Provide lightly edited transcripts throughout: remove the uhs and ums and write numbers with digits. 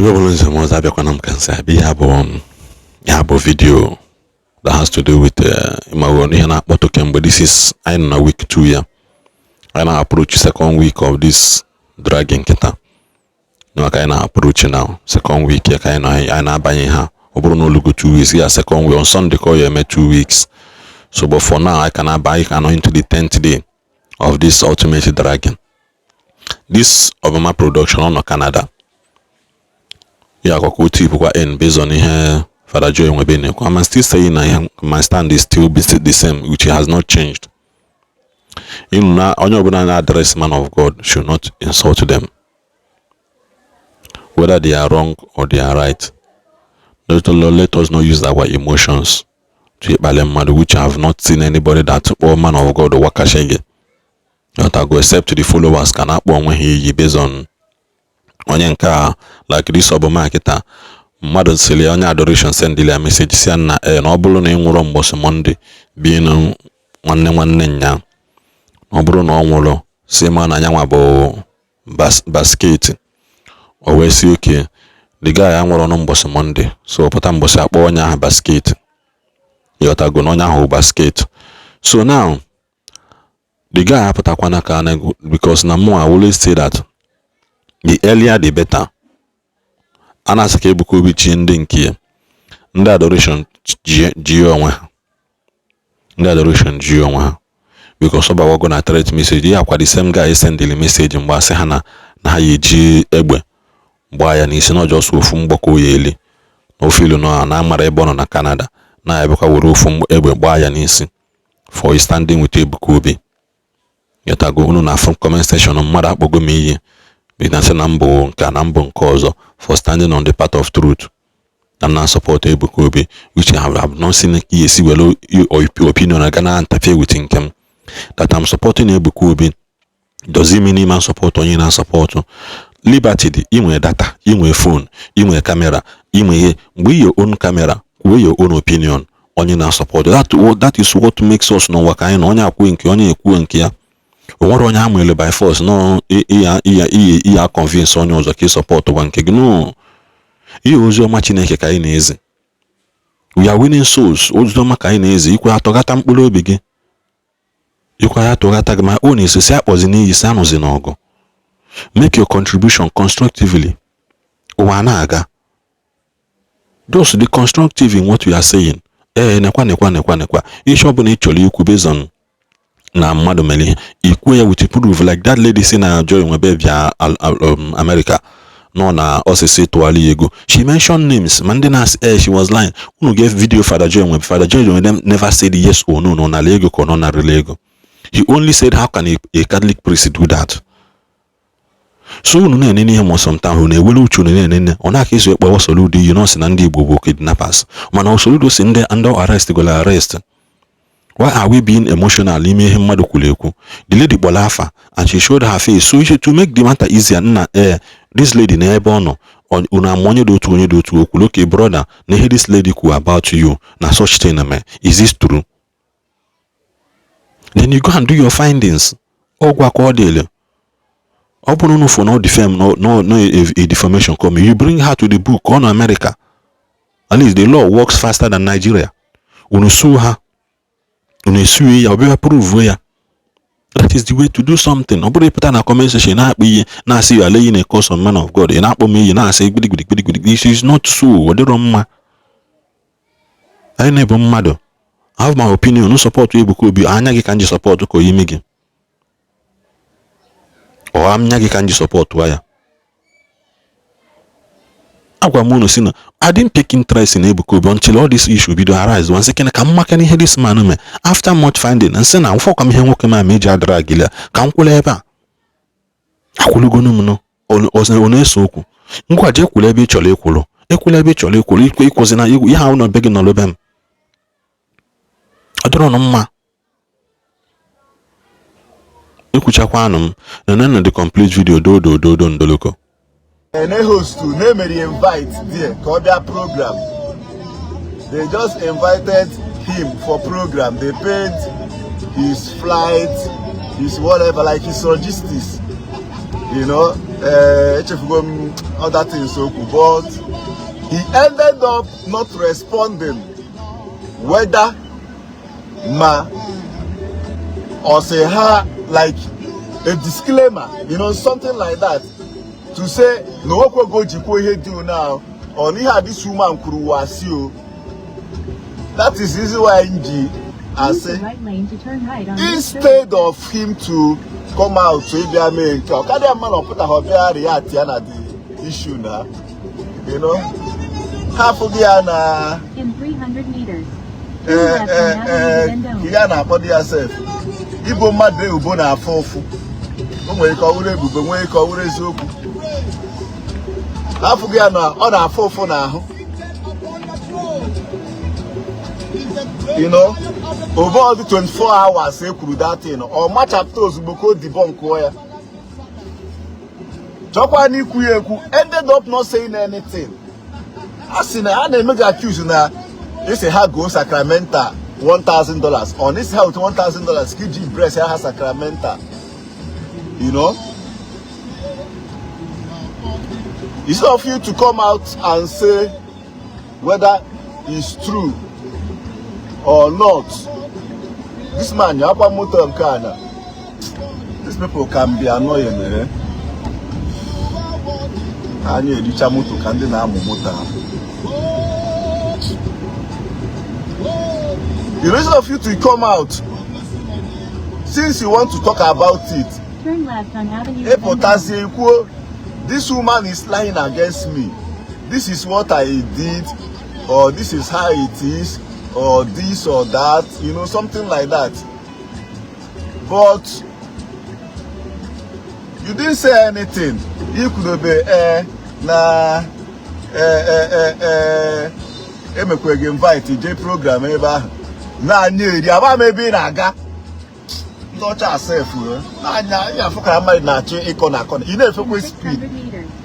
Igwe bụrụ nze m ọzọ, abịakwana m ka nsị abịa. Ihe abụọ ya bụ video that has to do with ịmago ihe na-akpọtụ kemgbe. This is, anyị nọ na week 2 ya, anyị na-approach second week of this dragging kịta maka anyị na-approach now second week ya ka anyị nọ, anyị na-abanye ha. Ọ bụrụ na olugo 2 weeks ya, second week on Sunday ka ọ ya eme 2 weeks. So, but for now, I can aba, anyị ka nọ into the 10th day of this ultimate dragging. This Obama Production ọ nọ Canada ya akwa otu ipụkwa in based on ihe Father Joe Nwebe na-ekwu. I'm still saying na my stand is still the same, which has not changed. Ịnụ na onye ọbụla na-address man of God should not insult them, whether they are wrong or they are right. Let us not use our emotions to ịkpali mmadụ, which I have not seen anybody that kpọọ man of God wakashege go, except the followers ka na-akpọ onwe ha iyi based on onye nke a, like this Obama kịta. Mmadụ sịrị onye adoration sendịrị ya message si ya na ee, na ọ bụrụ na ị nwụrụ mbọsị Monday bi nwanne nwanne nya, ọ bụrụ na ọ nwụrụ, si ma na anyanwa bụ basket. O wee si oke the guy ya nwụrụ n'ụbọchị Monday, so pụta mbọsị akpọ onye ahụ basket. Ịghọtago na onye ahụ bụ basket. So now the guy apụtakwana ka na because na mụ, I always say that the earlier the better. A na-asị ka Ebuka Obi chie ndị nke ya, ndị adoration ji onwe ha, ndị adoration ji onwe ha, because ọ bawago na threat message ya kwa the same guy sendịrị message mgbe asị ha na ha ya eji egbe gbaa ya n'isi na ọjọọ ofu mgbakọ ya eli na ofe ilu na amara ebe ọ nọ na Canada na ebekwa were ofu egbe gbaa ya n'isi for standing with Ebuka Obi. Yọtago unu na from comment section, mmadụ akpọgo m iyi na sị na mbụ nke a na mbụ nke ọzọ for standing on the path of truth and na support Ebuka Obi, which I have not seen ka esi were opinion aga na interfere with nke m. That I'm supporting Ebuka Obi does it mean ịma support onye na support liberty dị? Inwe data, inwe phone, inwe camera, inwe ihe mgbe your own camera kwuo your own opinion onye na support that. That is what makes us n'ụwa ka anyị na onye akwuo nke onye ekwuo nke ya. O nwere onye amụrụ by force nọ iya iya iya iya convince onye ọzọ ka ị support gwa nke gị. No, ihe ozi ọma Chineke ka anyị na-ezi. We are winning souls. Ozi ọma ka anyị na-ezi. Ikwe atọghata mkpụrụ obi gị, ikwe ya atọghata gị ma o na-esi si akpọzi n'iyi si anụzi n'ọgụ. Make your contribution constructively. Ụwa na-aga, just be constructive in what you are saying. Ee, nekwa nekwa nekwa nekwa ihe ọ bụla ị chọrọ ikwu based on na mmadụ mere ihe, ikwu ya with proof, like that lady si na Joy Nwebe bịa America nọ na osisi tụgharị ya ego. She mentioned names, ma ndị na-asị eh, she was lying. Unu get video Father Joy Nwebe. Father Joy Nwebe never said yes or no, no nara ego ka ọ nọ narịla ego. He only said, "How can a Catholic priest do that?" So unu na-enene ihe ma sometimes unu ewere uche unu na-enene. Ọ na-aka eso ekpe Soludo iyi na ọ sị na ndị Igbo bụ kidnappers, mana Soludo si ndị arrest gola arrest. Why are we being emotional n'ime ihe mmadụ kwuru ekwu? The lady kpọrọ afa and she showed her face. So to make the matter easier, nna, ee, this lady na ebe ọ nọ, unu ama onye dị otu, onye dị otu okwu. Okay, brother, na ihe this lady kwuru about you na such thing eme, is this true? Then you go and do your findings. Ọgwa ka ọ dịrị. Ọ bụrụ na for no defame, no a defamation come, you bring her to the book. Ọ nọ America, at least the law works faster than Nigeria. Unu sue ha, unu esue ya, ọ bịa prove ya. That is the way to do something. Ọ bụrụ ịpụta na comment section na-akpọ iyi, na-asị you are laying a curse on man of God, ị na-akpọ m iyi, na-asị gbidigbidi gbidigbidi. It is not so. Ọ dịrọ mma. Anyị na-ebu mmadụ. I have my opinion. Support Ebuka Obi, anya gị ka m ji support ka oyimi gị, ọ anya gị ka m ji support ya. Agwa m unu si na I didn't take interest in Ebuka Obi until all this issue bido arise. Nsị kene ka m maka na ihe this man mee. After much finding, nsị na mfọkwa m ihe nwoke ma ma eji adara agịlị ka m kwụrụ ebe a akwụlugonu m nụ. Ọ na-ese okwu ngwa, jee kwụrụ ebe ị chọrọ ịkwụrụ, ekwula ebe ị chọrọ ịkwụrụ ikwe ịkwụzi na ihe ahụ nọ be gị nọrọ be m. Ọ dịrọ nụ mma. Ekwuchakwanụ m na na the complete video do do do do ndoloko. Na host na emere invite there ka ọ bịa program. They just invited him for program. They paid his flight, his whatever, like his logistics. Ee, echefugo m other things okwu, but he ended up not responding whether ma ọ sị ha like a disclaimer, something like that, to say na okwego jikwa ihe dị now on ihe a this woman kwuru wasi o. That is the reason why m ji asị, instead of him to come out to ịbịa mee nke ọ karịa mma na ọ pụtaghị, ọ bịa react ya na the issue na ha afụghị ya na ihe a na-akpọ dị ya sef ibo mmadụ ebubo na-afụ ụfụ. O nwere ike ọ wụrụ ebubo, nwee ike ọ wụrụ eziokwu. Afụghị ya na ọ na-afụ ụfụ n'ahụ. Over the 24 hours e kwuru that thing, ọ machapụta ozugbo ka o debunkụọ ya. Chọkwa n'ikwu ya ekwu, ended up not saying anything. A sị na a na-eme gị accuse na isi ha go sacramental $1,000 ọ na isi ha otu $1,000 ka iji bless ha sacramental. Instead of you to come out and say whether it's true or not, this man yakwa moto nke a na these people can be annoying, eh? Anyị ericha moto ka ndị na-amụ moto ahụ. The reason of you to come out, since you want to talk about it, ịpụtazie kwuo, this woman is lying against me, this is what I did, or this is how it is, or this or that, something like that. But you didn't say anything. Ikwudobe na emekwe gị invite jee program ebe ahụ na-anya eri agba m ebe ị na-aga. Ndị ọcha asef n'anya ị afụ ka mmadụ na-achọ ịkọ na akọ, ị na-efekwe speed,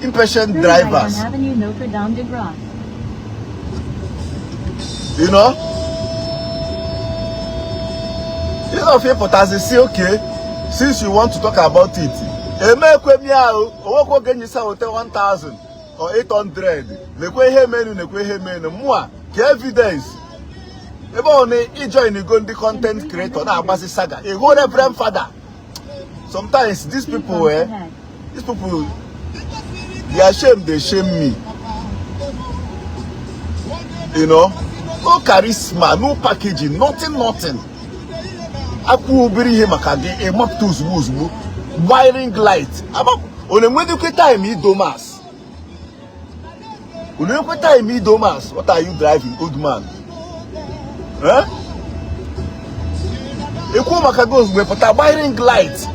impatient drivers. Instead of ịpụtazi si okay, since you want to talk about it, emekwe m ya o onwekwe oge nyisa hote 1000 or 800, nekwe ihe menu, nekwe ihe menu mụa ka evidence. Ebe ọ na ijoin go ndị content creator na-agbasi saga, ịhụ Reverend Father. Sometimes these people, these people, they are shame, they shame me. No charisma, no packaging, nothing, nothing. Akwụ obere ihe maka gị ịmapụta ozugbo ozugbo. Wiring light. Unu enwedịkwe time ido mass? Unu enwekwe time ido mass? What are you driving, old man? Ekwu maka gị ozugbo pụta wiring light.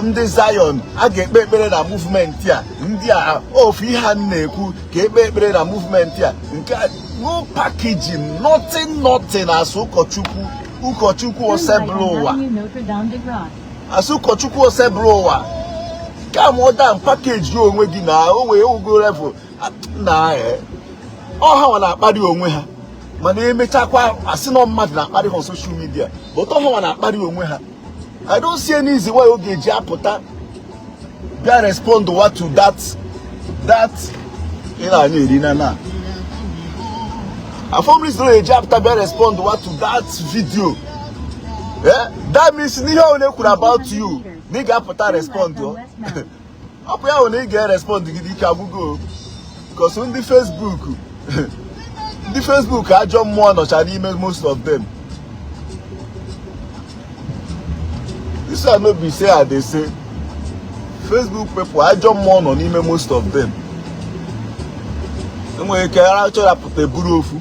Ndị Zion a ga-ekpe ekpere na movement a, ndị a ofu ihe a na-ekwu ka ekpe ekpere na movement a, nke no packaging, nothing, nothing. Asụ ụkọchukwu, ụkọchukwu osebụrụ ụwa, asụ ụkọchukwu osebụrụ ụwa, ka mụọ package onwe gị na o wee ogo level na ọha na-akparị onwe ha, mana emechakwa asị na mmadụ na-akparị ha on social media, but ọha na-akparị onwe ha. I don't see any easy way oge ji apụta bịa respond what to that ị na-anya eri na na afọmrisoro eji apụta bịa respond what to that video. That means n'ihe ọ na-ekwuru about you na ị ga-apụta respond. Ọ bụ ya hụ na ị ga-respond gị dike agwụgo, because ndị Facebook ajọ mmụọ nọcha n'ime most of them. This one no be say I dey say Facebook people ajọ mmụọ nọ n'ime most of them. Enwere ike ara chọrọpụta eburu ofu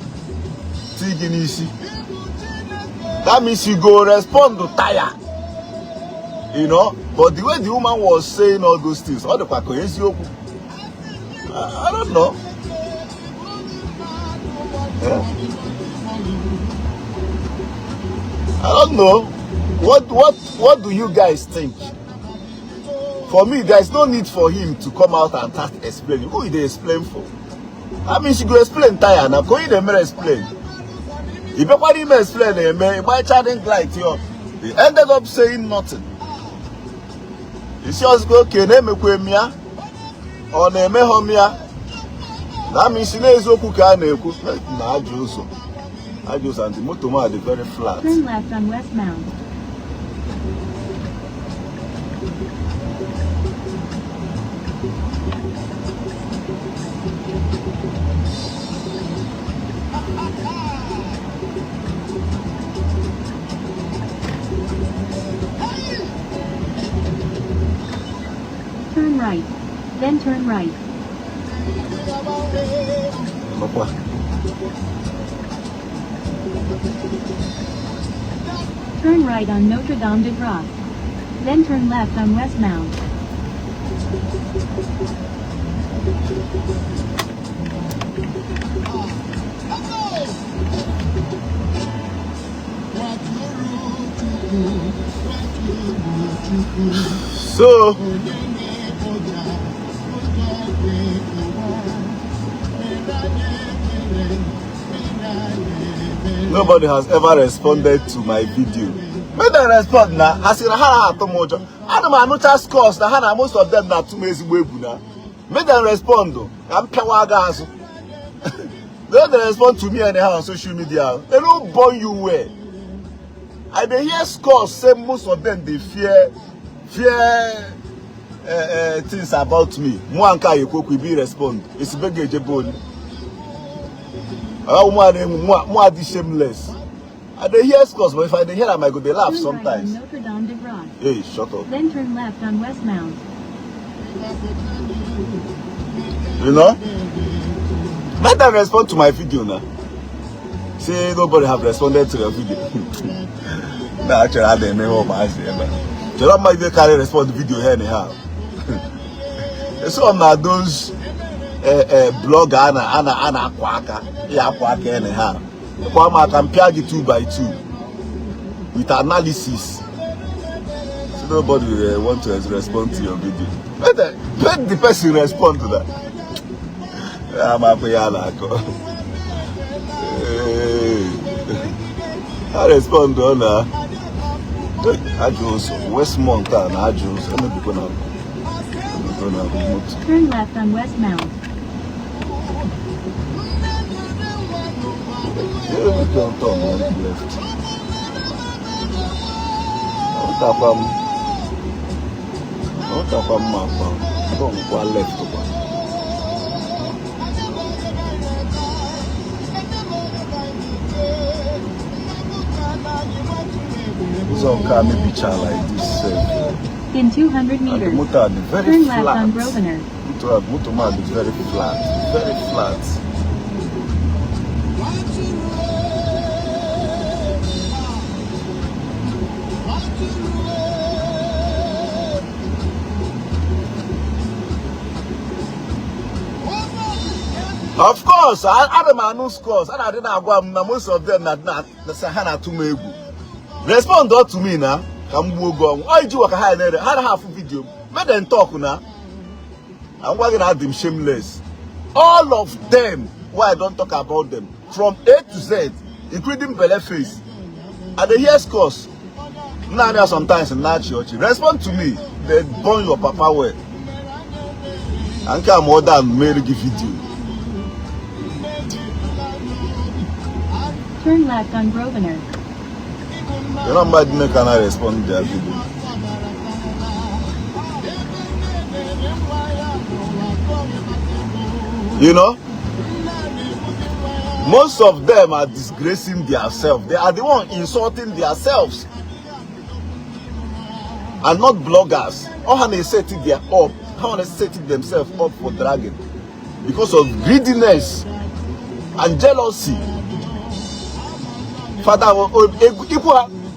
tii gị n'isi. That means you go respond to tire. But the way the woman was saying all those things, ọ dịkwa ka eziokwu. I don't know. Yeah. I don't know. What do you guys think? For me, there is no need for him to come out and start explaining. Who they explain for? That means you go explain tire now. Go in and explain. If you want him explain, my chatting light here. He ended up saying nothing. Isi ọzụkwa oke na-emekwa m ya, ọ na-emeghọ m ya na ama isi n'eziokwu ka a na-ekwu na ajọ ụzọ, ajọ ụzọ, and the moto ma dị very flat. Turn left on Westmount. Turn right. Then turn right. Nọkwa. Turn right on Notre Dame de Grace. Then turn left on Westmount. So nobody has ever responded to my video. Make them respond na. Ha sị na ha na-atụ m ụjọ. Ana m anụcha scores na ha na most of them na-atụ m ezigbo egwu na. Make them respond ka m pịawa aga azụ. They don't respond to me anyhow on social media. They don't born you well. I dey hear scores say most of them dey fear things about me. Mụ nke a ekwu okwu ibi respond. Esibe ga-ejebe onye. Mụ a na-enwu mụ adị shameless. I dey hear scores, but if I dey hear am, I go dey laugh Turn right on sometimes. Notre Dame de Grace. Hey, shut up. Then turn left on Westmount. You know? Let them respond to my video now. Say nobody have responded to your video. Nah, actually, I didn't know what I say. Chere mma ibe carry respond video here anyhow. So na those blogger ana akwa aka, ya akwa aka anyhow. Kwa ma aka mpịa gị 2 by 2 with analysis. So nobody want to respond to your video. Let the person respond to that. Ama akwa ya na-akọ. Ha respond ọ na ajọ ụzọ Westmont a na ajọ ụzọ emebikwa na moto. Turn left on Westmount. Turn left. Ọtakwa m akwa turn kwa left kwa. Ụzọ nke a mebicha like this sef. In 200 And the meters, motor dị very turn left flat. on Grosvenor. Moto ma dị very flat, very flat. Of course, ana m anụ scores. A na-adị na-agwa m na most of them na ha na-atụ m egwu. Respond to me na ka m gbuo oge ọnwụ. Ọ iji waka ha na-ere ha na ha afụ video m. Make them talk na. I'm gwa gị na adị m shameless. All of them, why I don't talk about them, from A to Z, including Belle Face. I dey hear scores. Nna sometimes na-achị ọchị. Respond to me. They burn your papa well. Nke a ma ọ dan mere gị video. Turn left on Grosvenor. You know mmadụ nne ka na respond their video. You know? Most of them are disgracing themselves. They are the one insulting themselves. And not bloggers. All how they set it their up. How they set it themselves up for dragging. Because of greediness and jealousy. Father,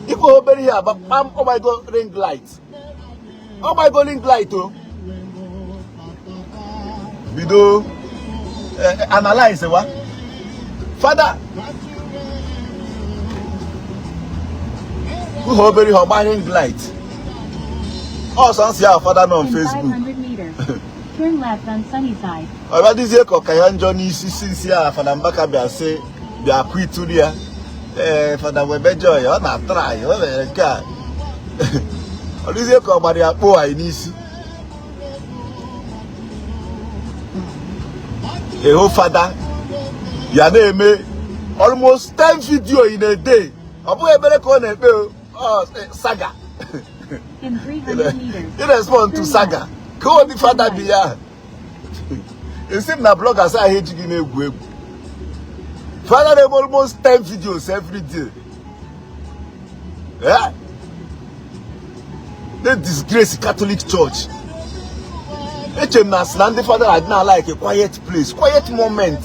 ikwu obere ihe aba kpam, oh my God, ring light. Oh my God, ring light oh. Bido analyze wa. Father, ikwu obere ihe ọgba ring light. Ọ sọ nsị ahụ father nọ on In Facebook. 500 meters, turn left on Sunnyside. Ọ bịa dịzie ka ọka ya njọ n'isi si nsi a Fada Mbaka bịa sị bịa kwituru ya. Ee, Fada Webe Joy, ọ na-atrai, o mere nke a. Ọ dịzie ka ọ gbara ya kpoo anyị n'isi. Eho fada ya na-eme almost 10 video in a day. Ọ bụghị ekpere ka ọ na-ekpe o, saga. In 300 meters. He respond to saga. Ka ọ dị fada bi ya. Esi m na bloggers ahụ ejighị na-egwu egwu. Fada na-eme almost 10 videos every day. Yeah? They disgrace Catholic Church. Eche m na asị na ndị fada na-adị na like a quiet place, quiet moment.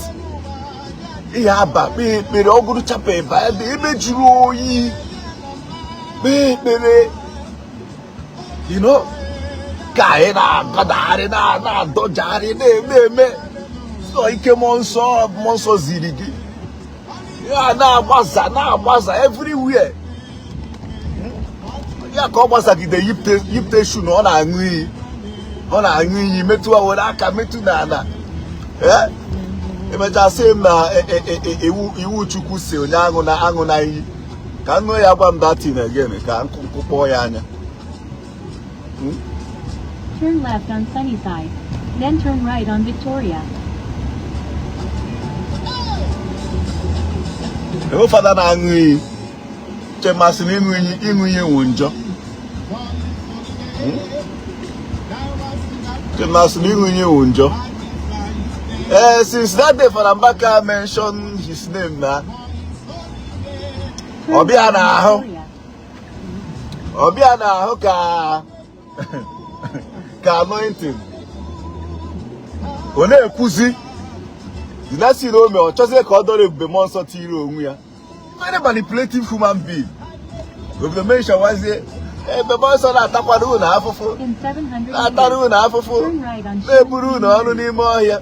Ihe aba kpee ekpere ọgụrụ chapel ba ebe ebe jụrụ oyi kpee ekpere, you know, ka anyị na-agadagharị na-adọjagharị na-eme eme sọ ike mmụọ nsọ, mmụọ nsọ ziri gị ya na-agbaza na-agbaza everywhere. Ya ka ọ gbasagide yipte shoe na ọ na-aṅụ iyi, ọ na-aṅụ iyi metụ were aka metụ n'ala. Ee, emechaa sị m na iwu Chukwu si onye aṅụ na aṅụ na iyi ka m ṅụọ ya. Gwa m datin again ka nkụ kpọọ ya anya. Turn left on Sunnyside. Then turn right on Victoria. Ewe fada na-aṅụ iyi chemasị na ịṅụ iyi, ịṅụ iyi wụ njọ. Chemasị na ịṅụ iyi wụ njọ. Ee, since that day Fada Mbaka mention his name na Turn Ọbịa right on na-ahụ. Victoria. Ọbịa na-ahụ ka ka anointing ọ na-ekwuzi dinasi na ome ọ chọzie ka ọ dọrọ ebube mmụọ nsọ tiri onwe ya. Very manipulative human being. Obodo mention wazie ebe mmụọ nsọ na-atakwara unu afụfụ, In 700 na-atara meters. unu afụfụ, Turn right on na-eburu unu ọrụ n'ime ọhịa,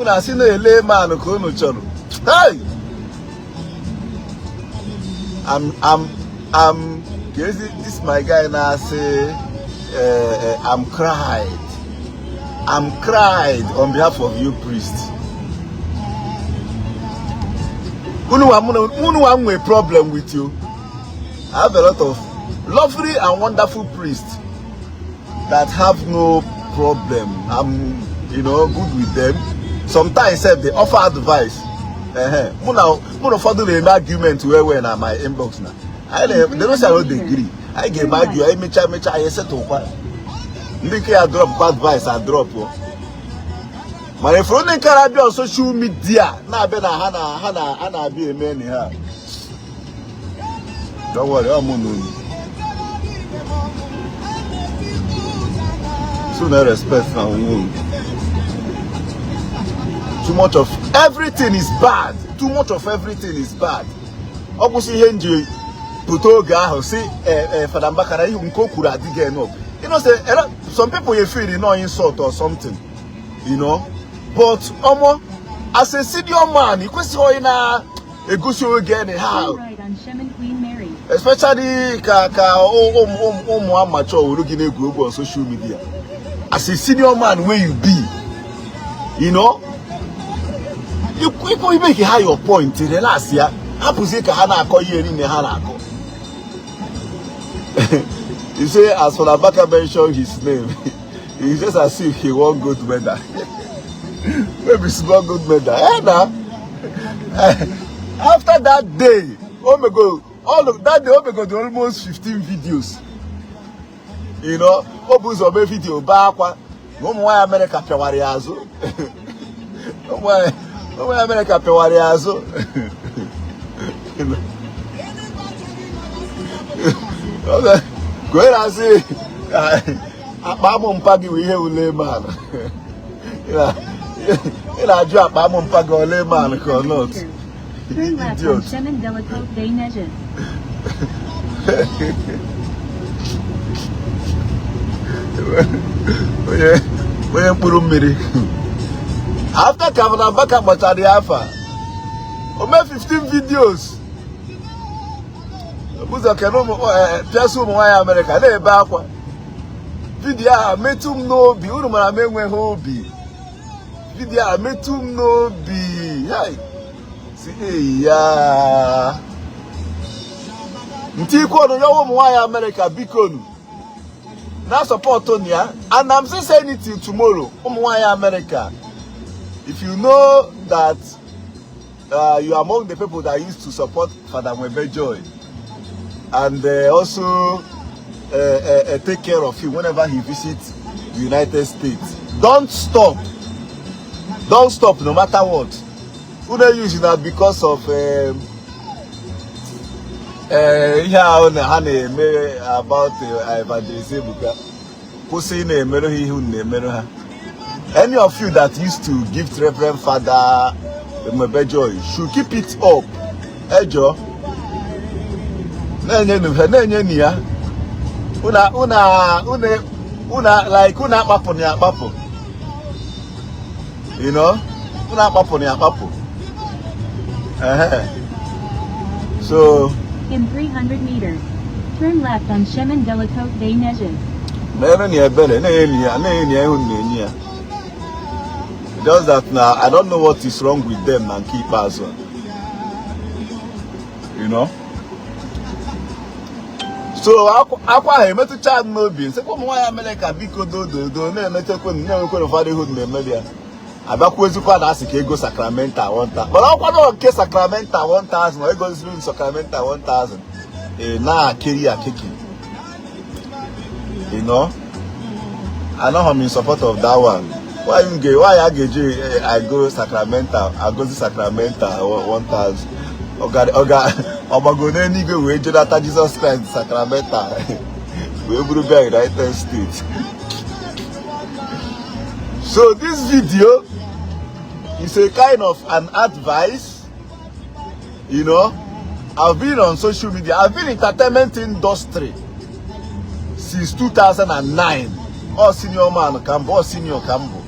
unu asị na-ele manụ ka unu chọrọ. Hey! I'm I'm I'm ka ezi this my guy na-asị, I'm cried. I'm cried on behalf of you priest. Unu wa unu wa nwee problem with you. I have a lot of lovely and wonderful priests that have no problem. I'm good with them. Sometimes sef they offer advice. Mụ na ụfọdụ na-eme argument well well na my inbox na. Anyị na they no say I no dey gree. Anyị ga-eme argue, anyị mechaa mechaa anyị esetụkwa. Ndị nke ya drop kwa advice a drop o. Mana ifuru ndị nke na-abịa on social media na-abịa na ha na ha na ha na-abịa eme enyi ha. Don't worry, ọ mụ na unu. So no respect na onwe unu. Too much of everything is bad. Too much of everything is bad. Ọ kwụsị ihe nji pụta oge ahụ si Fada Mbaka na ihe nke o kwuru adịghị enough. You know say some people you feel no insult or something, you know. But omo, as a senior man, ị kwesịghị onye na-egosi onwe gị anyhow. Turn right on Chemin Queen Mary. Especially ka ka ụmụ ụmụ amateur were gị na-egwu egwu on social media. As a senior man wey you be, you know, you you make ha your point, relax ya, hapụzie ka ha na-akọ ihe niile ha na-akọ. You say as Fada Mbaka mention his name, it's just as if he wan gold medal. Wey be small gold medal. Eh na. After that day, omego all of that day omego do almost 15 videos. You know, o bụ ụzọ mee video bee akwa na ụmụ nwaanyị Amerịka pịawara ya azụ. Ụmụ nwaanyị Amerịka pịawara ya azụ. Ka onye na-asị akpa amụ mpa gị wụ ihe ule man. Ị na-ajụ akpa amụ mpa gị ole man ka ọ not. Turn left on Idiot. Chemin de la Côte des Neiges. Onye onye mkpụrụ mmiri. After ka Fada Mbaka kpọchara ya afa, o mee 15 videos. Ụzọ kene ụmụ pịasị ụmụ nwaanyị Amerịka na-ebe akwa. Video a metụ m n'obi, unu mara m enweghị obi. Video a metụ m n'obi. Hai. Si ya. Ntị ikwu ọnụ ya ụmụ nwaanyị Amerịka bikonu. Na support ya, and I'm still saying it till tomorrow. Ụmụ nwaanyị America, if you know that you are among the people that used to support Father Nwebe Joy and also take care of him whenever he visits the United States, don't stop. Don't stop no matter what. Unu use na because of ihe ahụ na ha na-eme about Evangelist Ebuka, kwụsị ị na-emerụ ha ihe unu na-emerụ ha. Any of you that used to give Reverend Father Nwebe Joy should keep it up. Ejo na-enye ha, na-enye ya. Una una una una like unu akpapụ na ya akpapụ, unu akpapụ na ya akpapụ. Ehe, so In 300 meters, turn left on Chemin de la Côte des Neiges. Mere na ebere, na-enye ya, na-enye ya ihe unu na-enye ya. Just that na I don't know what is wrong with them na nke ikpeazụ a. So akwa ahụ emetụcha m n'obi, nsịkwa ụmụ nwaanyị Amerịka, biko, dododo, na-emechakwa, na-enwekwa ụfọdụ ihe unu na-emebi ya. Abịakwa ezikwa na asị ka ego sacramental 1000, mana ọkwa na nke sacramental 1000, ego ziri sacramental 1000, ị na-akiri akiki. I am in support of that one. Why you get why I ga-eji I go sacramental, agozi sacramental 1000? Ọga ọga ọgbago n'eluigwe wee jenata Jesus Christ sacramental wee buru bịa United States. So this video is a kind of an advice. I've been on social media, I've been in entertainment industry since 2009. All senior man ka mbụ, all senior ka mbụ.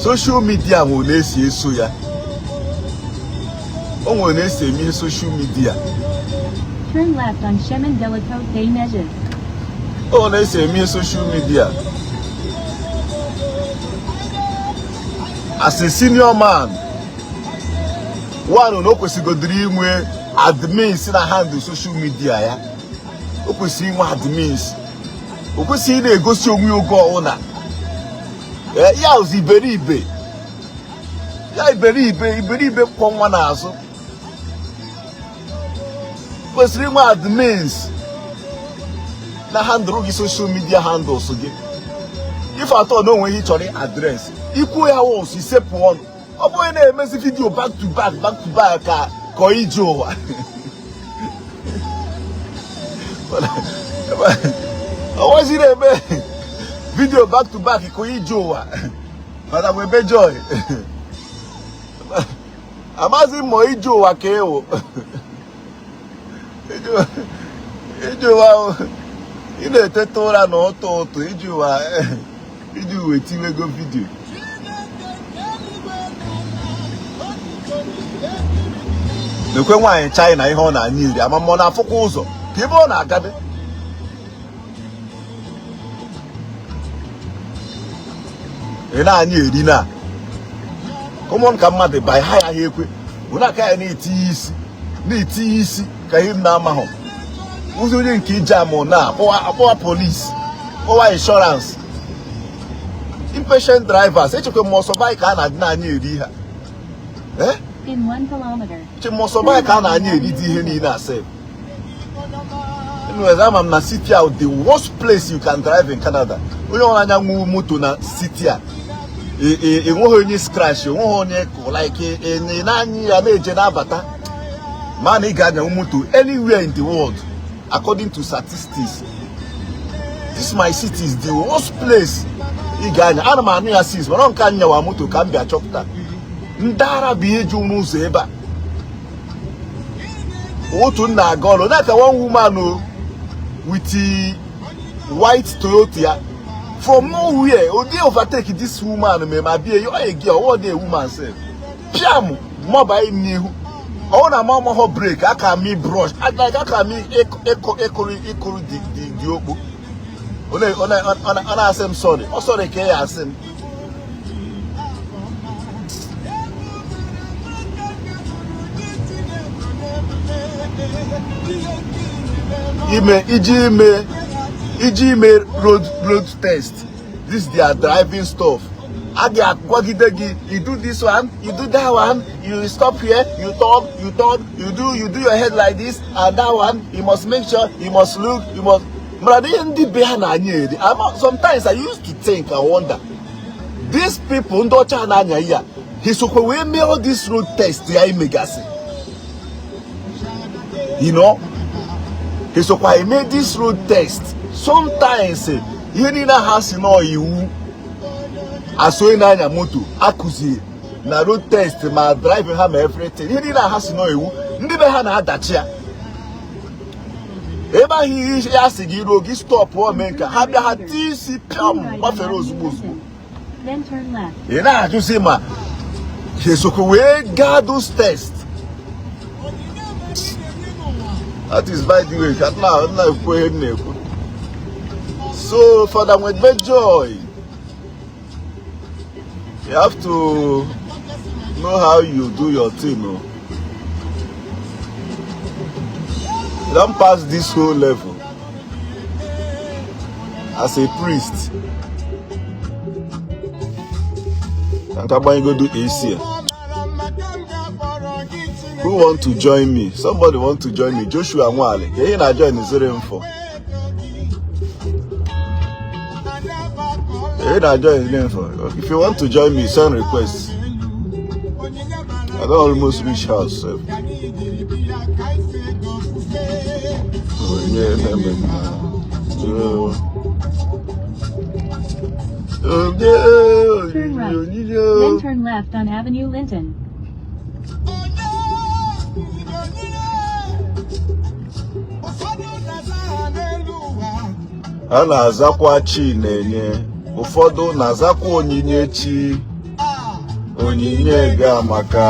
Social media nwere na-esi eso ya, o nwere na-esi eme ihe social media. Turn left on Chemin de la Côte des Neiges. O na-esi eme ihe social media. As a senior man one, na o kwesịgodiri inwe admins na handle social media ya. O kwesịrị inwe admins. O kwesịghị ị na-egosi onwe ya oge ọwụna ya ozi iberibe ya, iberibe iberibe kwọ nwa n'azụ. Kwesịrị inwe admins na handle gị social media handles gị. Ife atọ na onwe ihe ị chọrọ address, ikwu ya once, isepụ ọnụ. Ọ bụghị na-emezi video back to back, back to back, ka ka ije ụwa. Ọ nweziri eme video back to back ka ije ụwa. Mana Nwebe Joy, amaghịzi m ma ije ụwa ka ịwụ ije ụwa. Ị na-eteta ụra na ụtọ ụtọ ije ụwa, iji uwe tiwego video. Lekwe nwaanyị China, ihe ọ na-anya iri ama ma ọ na-afụkwa ụzọ ka ebe ọ na-agabe. Ị na-anya eri na common ka mmadụ ba ha ya ha ekwe bụ na aka ya na-etinye isi, na-etinye isi ka ihe m na-amahụ ụzọ. Onye nke ije amụ na akpọwa police, kpọwa insurance. Impatient drivers. Echekwa m ọsọ bike a na-adị na-anya eri ha. Eh? In 1 kilometer, Eche m ọsọ bike a na-anya eri dị ihe niile asef. Anyways, ama m na city a, the worst place you can drive in Canada. Onye ọrụ anya nwu moto na city a, enweghị onye scratch, enweghị onye kụ like ị na-anya ya na-eje na-abata. Ma na ị ga-anya moto anywhere in the world, according to statistics, this my city is the worst place ị ga-anya. Ana m anụ ya sis, mana nke anyawa moto ka m bịa chọpụta ndị ara bụ ihe ju n'ụzọ ebe a. Otu m na-aga ọrụ na-aka, one woman o with the white Toyota ya, from nowhere o dey overtake this woman. Me ma bie ọ egi ọwọ dey woman sef piam mọba im n'ihu. Ọ na ama ọmahọ brake aka mi brush like aka mi ịkụrụ ịkụrụ di okpu. Ọ na-asị m sorry, ọ sorry ka ya asị m. Ime iji ime road test, this their driving stuff, a ga-agwagide gị, you do this one, you do that one, you stop here, you turn, you turn, you do your head like this and that one, you must make sure you must look, you must mara ihe ndị be ha na-anya eri. Sometimes I used to think and wonder, these people, ndị ọcha na-anya ihe a, ha sokwa wee mee all this road test ya imegasị? Ha sokwa eme this road test? Sometimes ihe niile ha si nọ iwu asụ onye na-anya moto akụzie na road test, ma driving ha, ma everything, ihe niile ha si nọ iwu, ndị be ha na-adachi ya ebe ahụ. Ihe ya sị gị ruo, gị stop, o mee nke ha bịa, ha tie isi pịam, gbafere ozugbo ozugbo. Then turn left. Ị na-ajụzi ma ha esokwa wee gaa those test. That is by the way, ka nna ekwu ihe m na-ekwu. So Father Nwebe Joy, you have to know how you do your thing o. You don pass this whole level as a priest. Ka nka gbanyegodu AC a. Who want to join me? Somebody want to join me? Joshua Nwale, ka ihe na join zere m for ihe na join zere m for. If you want to join me, send request. I don almost reach house sef. Onye na-eme mma. Onye Turn right. onyinye. Then turn left on Avenue Linton. A na-azakwa chi na-enye, ụfọdụ na-azakwa onyinye chi, onyinye ga maka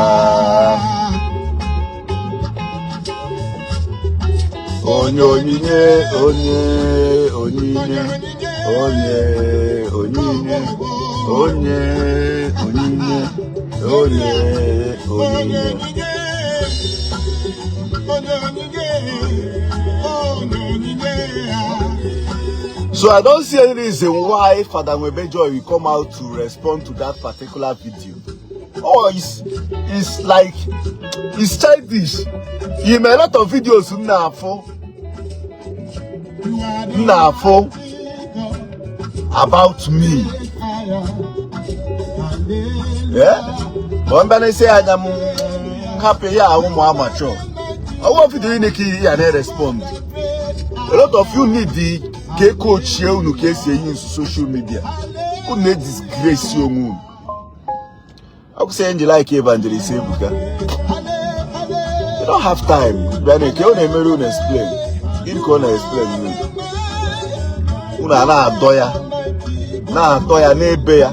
onye onyinye, onye onyinye, onye onyinye, onye onyinye, onye onyinye. So I don't see any reason why Father Nwebe Joy will come out to respond to that particular video. Oh, it's like, it's childish. He made a lot of videos m na-afụ about me. Yeah? Ma ọ bịa na-esi anya m hapụ ya ahụ ụmụ amateur. Ọwọ́ video ị na-eke ya na-respond. A lot of you need the ka e coachie unu ka esi eyi nsu social media. Unu na-edisgrace onwe unu. Ọ kwụsị nji like Evangelist Ebuka. You don't have time. Bịa na-eke ọ na-emere unu explain. Gịnị ka ọ na-explain unu? Unu a na-adọ ya, na-atọ ya n'ebe ya.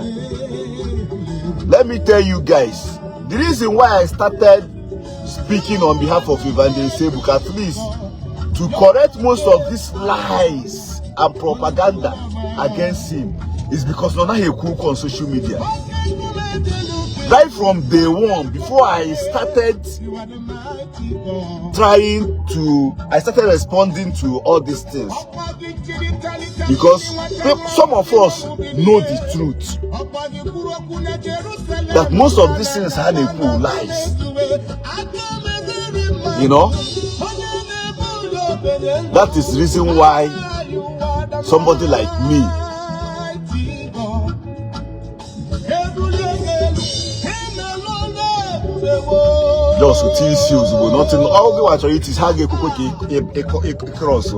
Let me tell you guys, the reason why I started speaking on behalf of Evangelist Ebuka, at least to correct most of these lies and propaganda against him, is because ọ naghị ekwu okwu on social media. Right from day one, before I started trying to, I started responding to all these things, because some of us know the truth that most of these things ha na-ekwu lies. That is the reason why somebody like me just tie isi ozugbo, nothing. Ọ gị nwa chọrọ iti ha ga-ekwukwe ka ị cross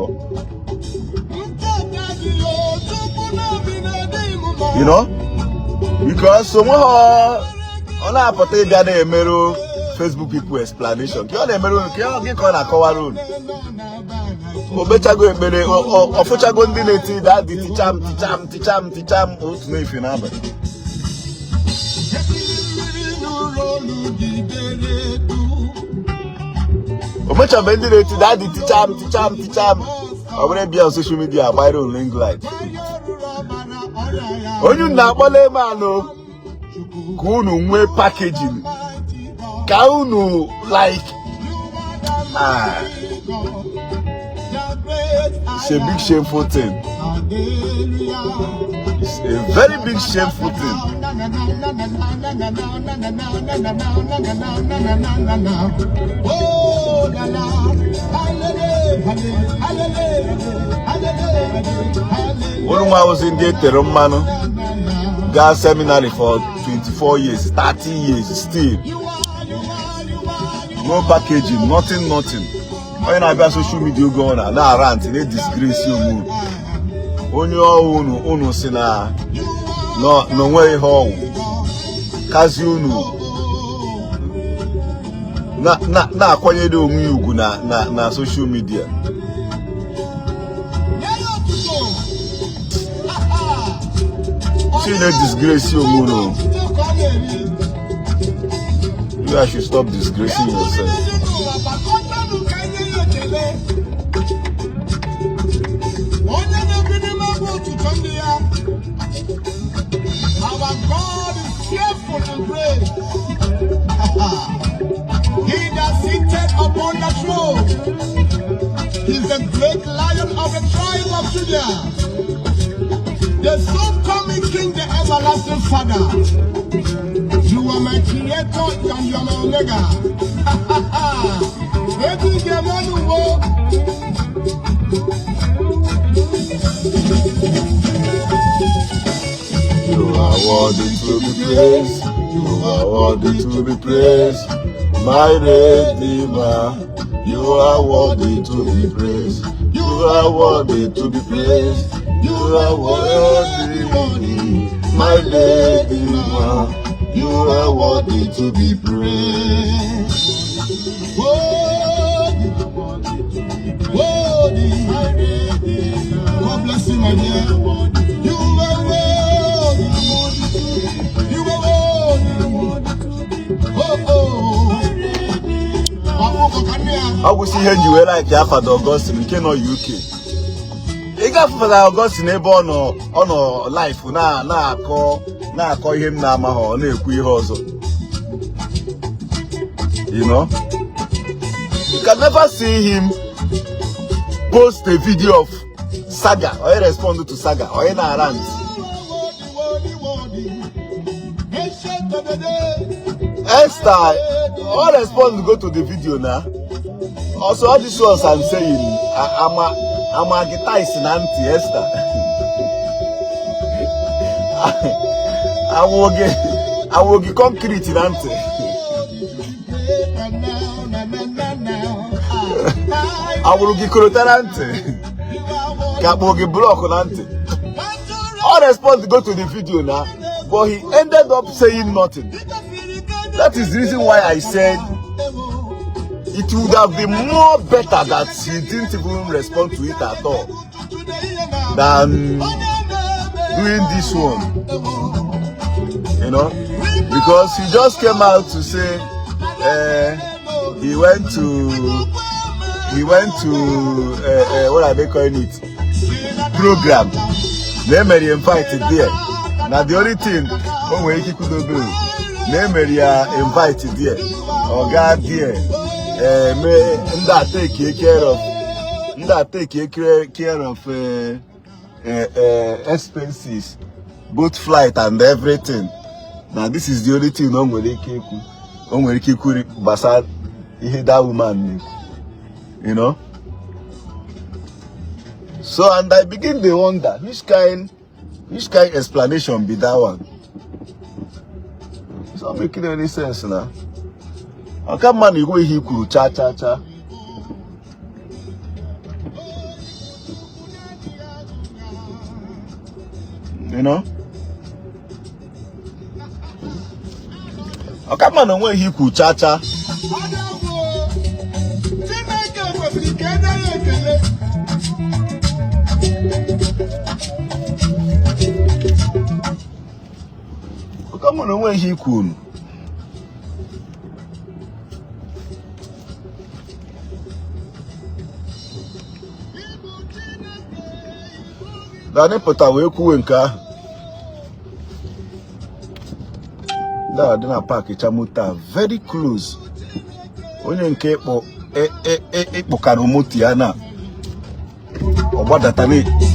because onwe ha ọ na-apụta ịbịa na-emerụ Facebook people explanation ka ọ na-emerụ unu, ka ọ gị ka ọ na-akọwara unu. O mechago ekpere, ọ fụchago ndị na-eti daddy ticha m, ticha m, ticha m, ticha m otu n'efe n'abalị. O mechabe ndị na-eti daddy ticha m, ticha m, ticha m, ọ bụrụ bịa on social media agbara unu ring light. Onye unu na-akpọ layman ka unu nwee packaging ka unu like. It's a big shameful thing. It's a very big shameful thing. Unu nwa ozi ndị etere mmanụ gaa seminary for 24 years, 30 years, still no packaging, nothing, nothing. Onye na-abịa social media oge ọ na na-arant, na-edisgrace onwe onye ọwụ. Unu unu si na na onwe ihe ọwụ kazi unu na-akwanyere onwe ya ugwu na social media. Si na-disgrace onwe unu. You guys should stop disgracing yourself. Onye na-ebi n'ime ebe otuto ndị ya. Our God is fearful and great. He that seated upon the throne is the great Lion of the tribe of Judah. The soon coming King, the everlasting Father. You are my creator and you are my Omega. Egwu ga-eme wo. You are worthy to be praised. You are worthy to be praised. My Redeemer. You are worthy to be praised. You are worthy to be praised. You are worthy, my Redeemer. You are worthy to be praised. Worthy, worthy. God bless you, my dear. You are worthy. You are worthy. Oh, oh. Ọkụkọ ka nne ya. Ọ gwụsị ihe nji wee like ya, Fada Augustine nke nọ UK. Ị ga-afụ Fada Augustine ebe ọ nọ live na na-akọ ihe m na-amaghị, ọ na-ekwu ihe ọzọ. You can never see him post a video of saga or he respond to saga or he na-rant. Worthy, worthy, worthy. Ancient of the day. Esther all respond go to the video na. Also, all these ones I'm saying, ama gị tais na ntị, Esther. Awụ gị concrete na ntị. Na, na, na, na, na. Awụrụ gị korota na ntị, ka akpụ gị block na ntị. All respond go to the video na, but he ended up saying nothing. That is the reason why I said it would have been more better that he didn't even respond to it at all than doing this one, because he just came out to say he went to what are they calling it, program na emere invite there. Na the only thing o nwere ike ikwudobe na emere ya invite there, ọ gaa there, mee ndị a take care of, ndị a take care of expenses, both flight and everything. Na this is the only thing o nwere ike ikwu, o nwere ike ikwu gbasara ihe that woman na-ekwu. So and I begin dey wonder which kind explanation be that one. It's not making any sense na. Ọka mma na igwe ihe i kwuru cha cha cha. Ọka mma na onwe ihe i kwuru cha cha. Chineke kwesịrị ka enye ya ekele. Ọka mma na onwe ihe i kwuru. Dani pụta wee kwuwe nke ahụ dị na park cha moto a very close. Onye nke ịkpụkara moto ya na Ọ gbadata na-eti mkpu.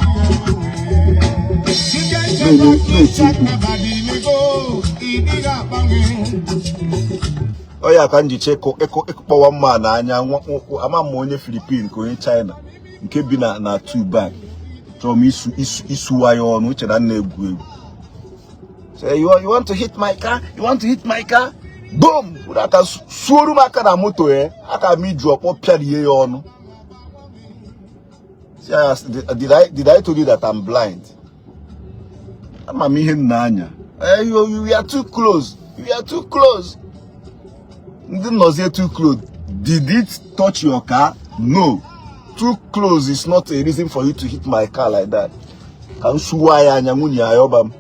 Ọ ya ka m ji chekọ ịkpọwa mma n'anya nwa ama m onye Philippine ka onye China nke bi na Tuban. Chọrọ m isu isu isuwa ya ọnụ, uche na nna egwu egwu. Say, you want to hit my car? You want to hit my car? Boom! Were aka suoru m aka na moto ya. Aka m iju ọkpọ pịarie ya ọnụ. See, did I tell you that I'm blind? Ama m ihe m na-anya. You are too close. You are too close. Ndị nọzie too close. Did it touch your car? No. Too close is not a reason for you to hit my car like that. Ka m suwa ya anya, nwunye ya ọba m.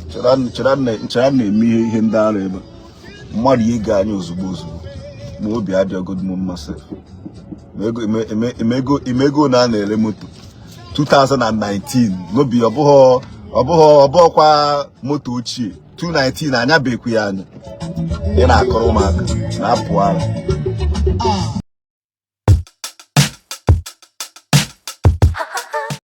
Chere na-eme ihe ndị ara ebe a. Mmadụ ihe ga anya ozugbo ozugbo ma obi adịghị m mma sef. Imego na a na-ere moto 2019 n'obi, ọ bụghọkwa moto ochie 219 anya bekwu ya anya. Ị na-akọrọ ụmụaka na-apụ ara. Ah.